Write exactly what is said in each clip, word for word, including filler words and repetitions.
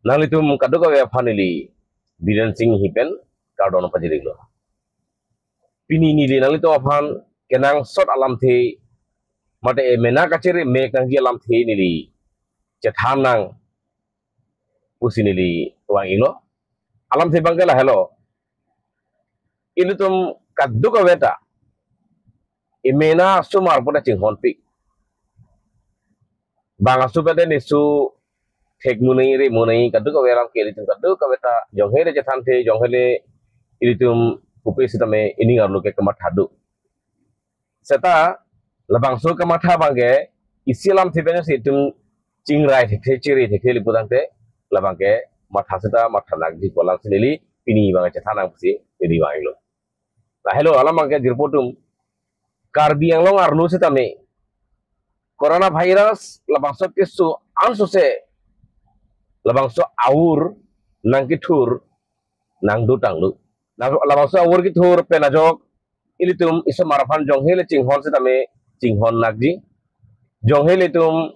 Nanglitum kadokave aphan neli Biren Singhi pen kardom pajirlo. Pini neli nanglitum aphan kenangsot alamthe mate emena kachere mek nangji alamthe neli chethan nang pusi neli vang-iklo. Alamthe abangke lahelo. Ilitum kadokaveta emena asomar pu ta chinghonpik. Bang aso pen ta neso thek mu nangji, re mu nangji, kadokave alam ke ilitum kadokaveta jonghele chethanthe, jonghele ilitum pupe sitame ining arlo ke kamatha do. Seta labangso kamatha abangke isi alamthe pen si itum chingrai thekthe, chere thekthe lapu tangte labangke matha seta matha nakji pu alam si neli pini abang chethan nang pusi neli vang-iklo. Lahelo alam abangke jirpo atum, Karbi Anglong arlo sitame coronavirus labangso keso ansose labangso aur nangkethur nangdotanglo. Na labangso aur kethur pen ajok ilitum isomar aphan jonghele chinghon sitame chinghon nakji. Jonghele itum,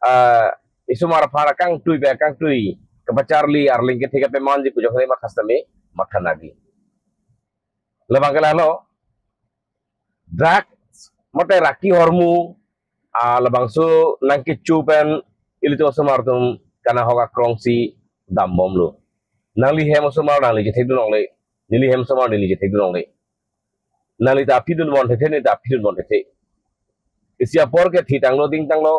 ah, isomar aphan akangtui pe akangtui kapacharli, arleng kethe kapemanji pu jonghele matha sitame matha nakji. Labangke lahelo, drugs mate raki hormu, ah, labangso nangkecho pen ilitum osomar atum kanahok akrongsi dambomlo. Nangli hem osomar nangli chethekdun longle, neli hem osomar neli chethekdun longle. Nangli ta aphi dunbom thekthe, neli ta aphi dunbom thekthe. Isi apor ke thitanglo, dingtanglo,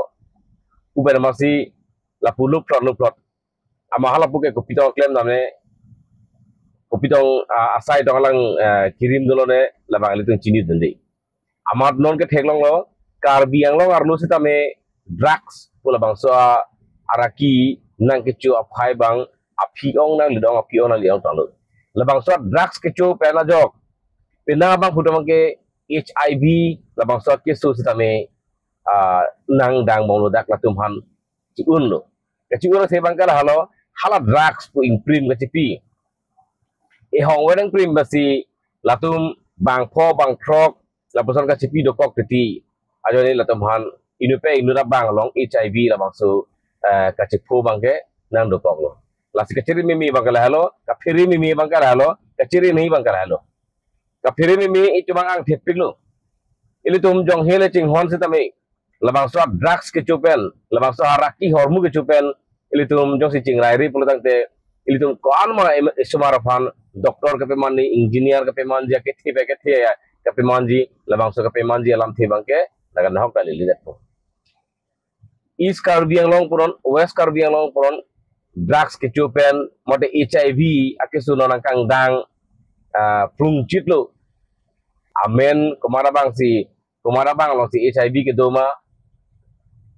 uber masi lapu luphlot luphlot. Ama halapu ke kopi tong klem damne, kopi tong, ah, asai tong alang, eh, kirim dolo ne labang ilitum chinidunde. Amat non ketheklonglo, Karbi Anglong arlo sitame drugs pu labangso a-, araki nangkecho aphai abang aphi-ong nangli-ong, aphi-ong nangli-ong tanglo. Labangso drugs kecho pen ajok, penang abang phutam ke H I V labangso keso sitame, ah, nangdangbomlo, dak latum aphan chi-unlo. Kachi-un athe abangke lahelo, hala drugs pu ingprim kachipi. Ehong ave nangprim basi latum bangpho bangthrok lapuson kachipi dokok titi. Ajoine latum aphan inut pen inut abang along H I V labangso, eh, kachipho abangke nangdokoklo. Lasi kachere meme abangke lahelo, kaphere meme abangke lahelo, kachere nangji abangke lahelo. Kaphere meme itum abang angthepiklo. Ilitum jonghele chinghon sitame labangso drugs kecho pen, labangso araki hormu kecho pen ilitum jongsi chingrairi pulo tangte, ilitum ko-an ma em-, isomar aphan doctor kapemanji, engineer kapemanji, akethe pe akethe ya kapemanji, labangso kapemanji alamthe abangke lakan ahok ta lili detpo. East Karbi Anglong puron, West Karbi Anglong puron drugs kecho pen mate H I V akeso non nangkangdang, ah, plungchitlo. Amen komat abangsi, komat abang alongsi H I V kedo ma,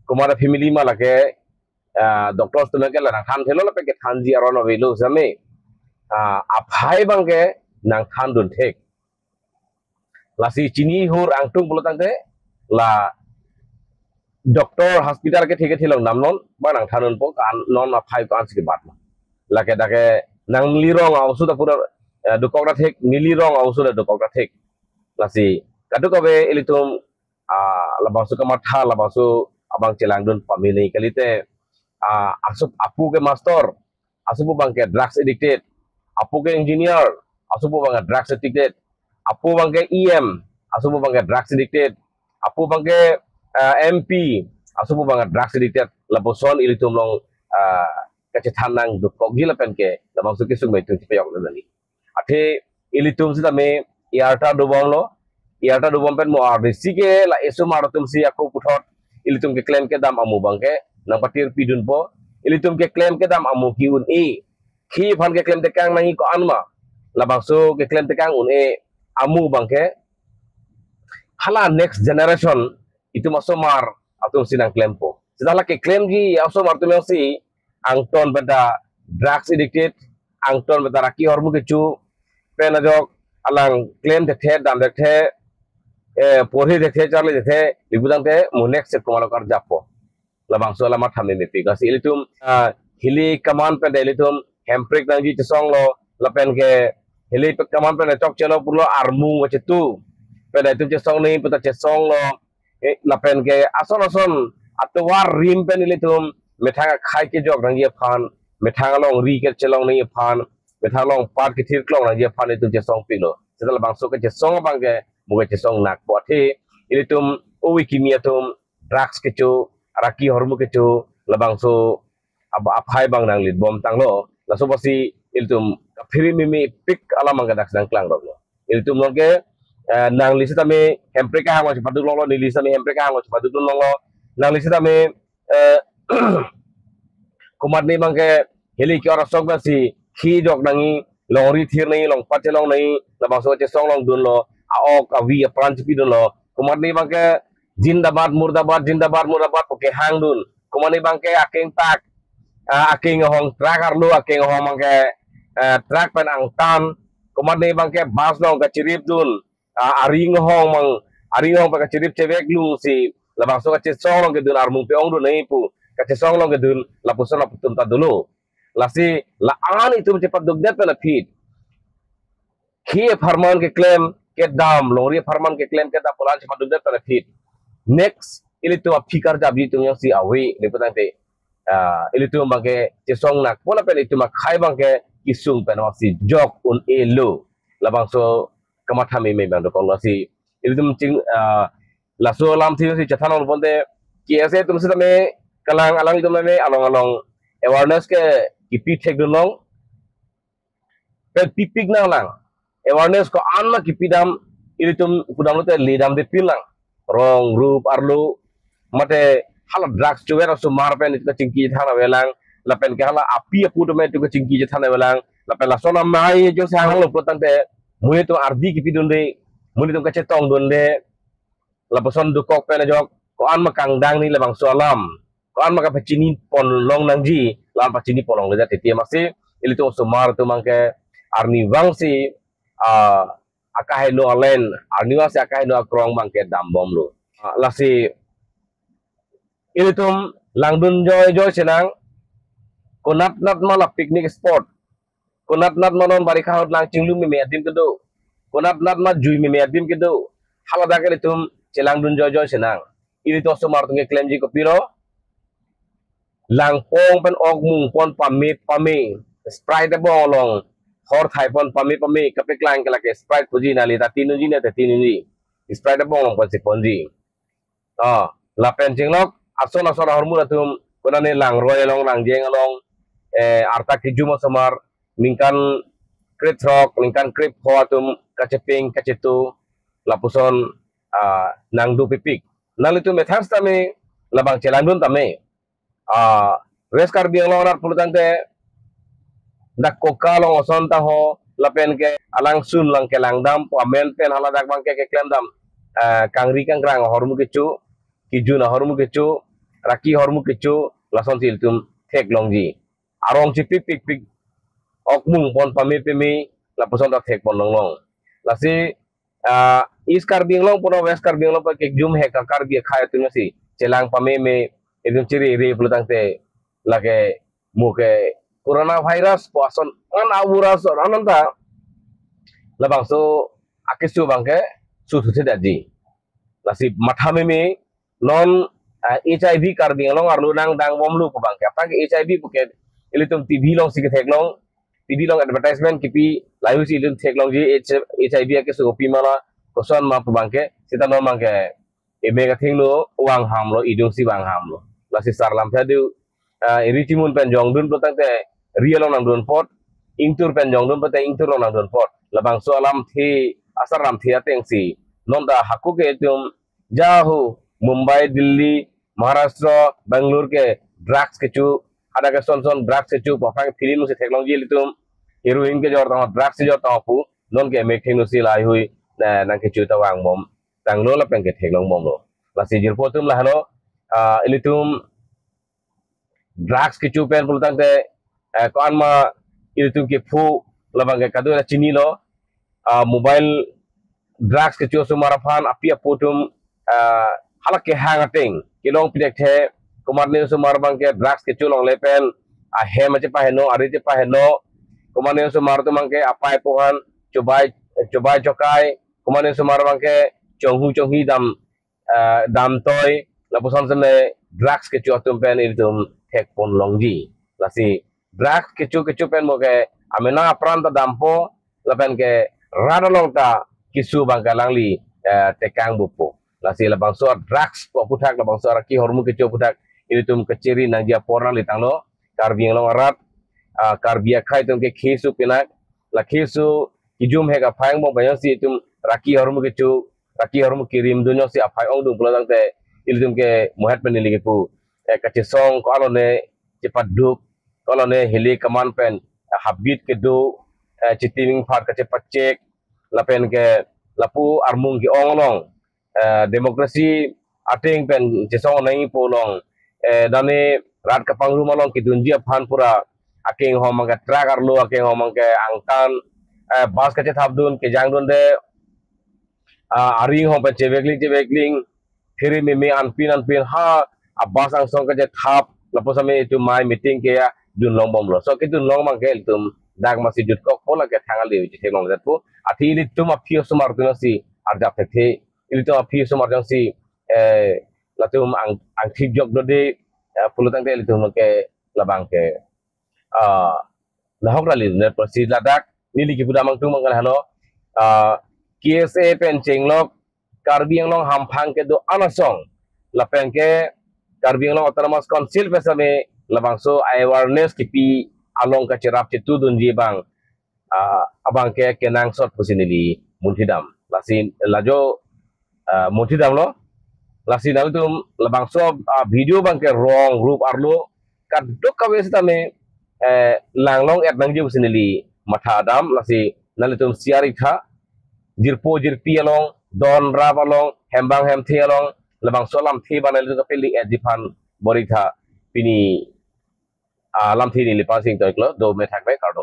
komat a-family ma lake, ah, doctors atum ke la nangthanthelo, lapen kethanji aron avelo sitame, ah, aphai abangke nangthandun thek. Lasi chini hur angtung pulo tangte la doctor hospital kethe kethe along damnon, ba nangthandunpo, ko-an non aphai ko-ansi kebat ma. Lake dak ke nangli rong a-oso ta pura, eh, dokok ra thek, neli rong a-oso ta dokok ra thek. Lasi kadokave ilitum, ah, labangso kamatha, labangso abang chelangdun pamili kalite, ah, aso apo ke master, aso apo abangke drugs addicted, apo ke engineer, aso apo abangke drugs addicted, apo abangke E M, aso apo abangke drugs addicted, apo abangke, ah, M P, aso apo abangke drugs addicted, lapuson ilitum along, ah, kachethan nangdokokji lapen ke labangso kesung bai tung chipeyok nangji. Athe ilitum sitame arta dobomlo, arta dobom pen mo arnisi ke la isomar atumsi ako puthot ilitum keklem kedam amo abangke nangpatirpidunpo, ilitum keklem kedam amo ke-un-e, khi aphan keklem tekang nangji ko-an ma, labangso keklem tekang un-e amo abangke hala next generation itum asomar atumsi nangklempo. Seta la keklemji asomar atum jongsi angton pen ta drugs addicted, angton pen ta raki hormu kecho, pen ajok alang klem thekthe, dam thekthe, eh, porhi thekthe, charli thekthe, lapu tangte mo next step komatlo karjappo. Labangso alam matha memepik. Lasi ilitum, ah, hili kaman pen ta ilitum hemprek nangji chesonglo, lapen ke hili kaman pen ta chokchelo pulo armu achetu pen ta itum chesong nangji pu ta chesonglo, eh, lapen ke ason ason atovar rim pen ilitum methang akhei kejok nangji aphan methang alongri kechelong nangji aphan, methang along pat kethir kelong nangji aphan itum chesongpiklo. Seta labangso kechesong abangke mo kechesong nakpo athe, ilitum ove kimi atum drugs kecho, raki ahormu kecho, labangso ab-, aphai abang nanglit bom tanglo. Laso apotsi ilitum kaphere meme pik alam abangke dak sedang klangroklo. Ilitum nonke, eh, nangli setame Hemprek ahang lo chepaduk longlo, neli setame Hemprek ahang lo chepaduk longlo. Nangli setame, eh, komatne abangke heli ke-ot asok abangsi khijok nangji, longri thir nangji, longpat chelong nangji, labangso chesong longdunlo, a-ok avi apran chepidunlo. Komatne abangke zindabad, murdabad, zindabad, murdabad pu kehangdun. Komatne abangke akeng tak, ah, akeng ahong truck arlo, akeng ahong abangke, eh, truck pen angtan. Komatne abangke bus along kacheripdun, ah, aring ahong abang, aring ahong pen kacherip chevek lungsi labangso kachesong along kedun armung pe-ongdun nangji pu kachesong along kedun lapuson lapu atum ta dolo. Lasi la-an itum chepadukdet pen aphi, khi apharman keklem kedam, longri apharman keklem kedam pu la-an chepadukdet pen aphi, next ilitum aphi karjap ji atum jongsi ave, le putangte, ah, ilitum abangke chesong nakpo lapen ilitum akhei abangke kesung pen amatsi jok un-elo. Labangso kamatha meme abang dokok. Lasi ilitum ching, ah, laso alamthe si chethan ong ponte, K S A atum setame kalang alang atum tame along along awareness ke kipi thekdun long, pen pipik nanglang. Awareness ko-an ma kipidam, ilitum pudamlote ledamde pinlang. Rong, rup, arlo, mate hala drugs chuver osomar pen itum kachingki chethan avelang, lapen ke hala api apo atum itum kachingki chethan avelang, lapen lason amei jongsi hanglo putangte, monit atum ardi kipidunde, monit atum kachetongdunde, lapuson dokok pen ajok, ko-an ma kangdang ni labangso alam, ko-an ma kapachini pon long nangji, la-an pachini pon longle jat titi amatsi, ilitum osomar atum abangke arnivangsi, ah, akaheno alen, arnivangsi akaheno akrong abangke dambomlo. Ah, lasi ilitum langdun joijoi chenang, konatnat ma la picnic spot, konatnat ma non barikha ahut lang chinglu meme adim kedo, konatnat ma jui meme adim kedo, haladak ilitum chelangdun joijoi chenang. Ilitum osomar atum keklemji kopilo, langpong pen ok mung pon pame pame, Sprite abong along hor thai pon pame pame, kapeklang ke lake Sprite puji, neli ta tin unji, ne ta tin unji, Sprite abong along ponsi ponji. Ah, lapen chenglok ason ason ahormu atum, konane langroi along, langjeng along, eh, arta kejum osomar, ningkan krepthrok, ningkan krepho atum kachepeng kachetu, lapuson, ah, nangdo pipik. Nanglitum methang setame labang chelangdun tame. Ah, West Karbi Anglong arat pulotangte dak Koka along ason ta ho, lapen ke alangsun lang kelangdam pu amen pen haladak abangke keklemdam, ah, kangri kangkrang ahormu kecho, kejun ahormu kecho, raki ahormu kecho, lasonsi ilitum theklongji. Arong chipik pikpik, ok mung pon pame pame, lapuson ta thek pon longlong. Lasi, ah, East Karbi Anglong pura West Karbi Anglong pa kejum he ka Karbi akhei atum si chelang pameme, itum chiri ri pulotangte, lake mo ke coronavirus pu ason an avirus ananta labangso akeso abangke suthu thedetji. Lasi matha meme non, ah, H I V Karbi Anglong arlo nangdangbomlo pu abangke. Aphrang ke H I V puke ilitum T V alongsi ketheklong, T V along advertisement kipi, lahei si ilitum theklongji H-, H I V akeso kopi ma la, koson ma pu abangke, seta non abangke eme kathengno vanghamlo, idungsi vanghamlo. Lasi sar lamthe adu, ah, eri chimun pen jongdun pulotangte eri along nangdun apot, ingtur pen jongdun pulotangte ingtur along nangdun apot. Labangso alamthe, asar lamthe atengsi non ta hako ke itum jahu Mumbai, Delhi, Maharashtra, Bangalore ke drugs kecho, hadak ke son son drugs kecho, pu aphrang film si theklongji ilitum, heroin kejor tang ho, drugs kejor tang ho pu, non ke mek thengno si laheihui, na, nangkecho ta vangbom tanglo lapen ke theklongbomlo. Lasi jirpo atum lahelo, ah, ilitum drugs kecho pen pulotangte, eh, ko-an ma ilitum kepho labangke kadokave chinilo, ah, mobile drugs kecho osomar aphan api apo atum, ah, hala kehang ateng kelong pidekthe, komatne osomar abangke drugs kecho longle pen ahem chepaheno, ari chepaheno, komatne osomar atum abangke apai apo aphan chobai, chobai chokai, komatne osomar abangke chonghu chonghi dam, ah, damtoi, lapuson seme drugs kecho atum pen ilitum thek pon longji. Lasi drugs kecho kecho pen mo ke amena apran ta dampo, lapen ke rat along ta keso abang ke alangli eh, tekang bupo. Lasi labangso drugs pu aphuthak, labangso araki ahormu kecho aphuthak ilitum kachiri nangji apor nanglitanglo. Karbi Anglong arat, ah, Karbi akhei atum ke keso pinak, la keso kejum hek aphai angbong pen jongsi itum araki ahormu kecho, araki ahormu kerim dun jongsi aphai ongdung pulo tangte ilitum ke mohet pen neli kipu. Eh, kachesong ko-an lone chepaduk, ko-an lone hili keman pen, eh, habit kedo, eh, chitiming phat kachepachek, lapen ke lapu armung ke-ong along, eh, democracy ateng pen chesong nangpo along, eh, dane rat kapangrum along kedunji aphan pura akenghom abang ke truck arlo, akenghom abang ke angtan, eh, bus kachethapdun, kejangdunde, ah, aringhom pen chevekling chevekling, phiri mimi anpin anpin ha, a bus angsong kachethap, lapu sami itum mai meeting ke ya dunlong bomlo. So kedunlong abang ke ilitum dak masi jutkokpo, lake thang ali uji theklong jatpo. Athe ilitum aphi osomar atum si arjap thekthe. Ilitum aphi osomar atum si, eh, latum ang, angthip jok dode, eh, pulo tangte ilitum ke labang ke, ah, nahok rally net prosi ladak neli kipu dam angtung abang ke lahelo, ah, K S A pen chenglok Karbi Anglong hamphang kedo-an asong, lapen ke Karbi Anglong Autonomous Council pen sami labangso awareness kipi along kacherap chetudunji abang, ah, abang ke kenangsot pusi neli munthidam. Lasi lajo, ah, munthidamlo. Lasi nanglitum labangso, ah, video abang ke rong rup arlo kadokave sitame, eh, langlong-et nangji pusi neli mathadam. Lasi nanglitum share iktha, jirpo jirpi along, don rap along, hembang hemthe along, labangso alamthe abang nanglitum kapeli-etji aphan bor-iktha. Pini, ah, alamthe neli pasing toiklo, do methak me kardom.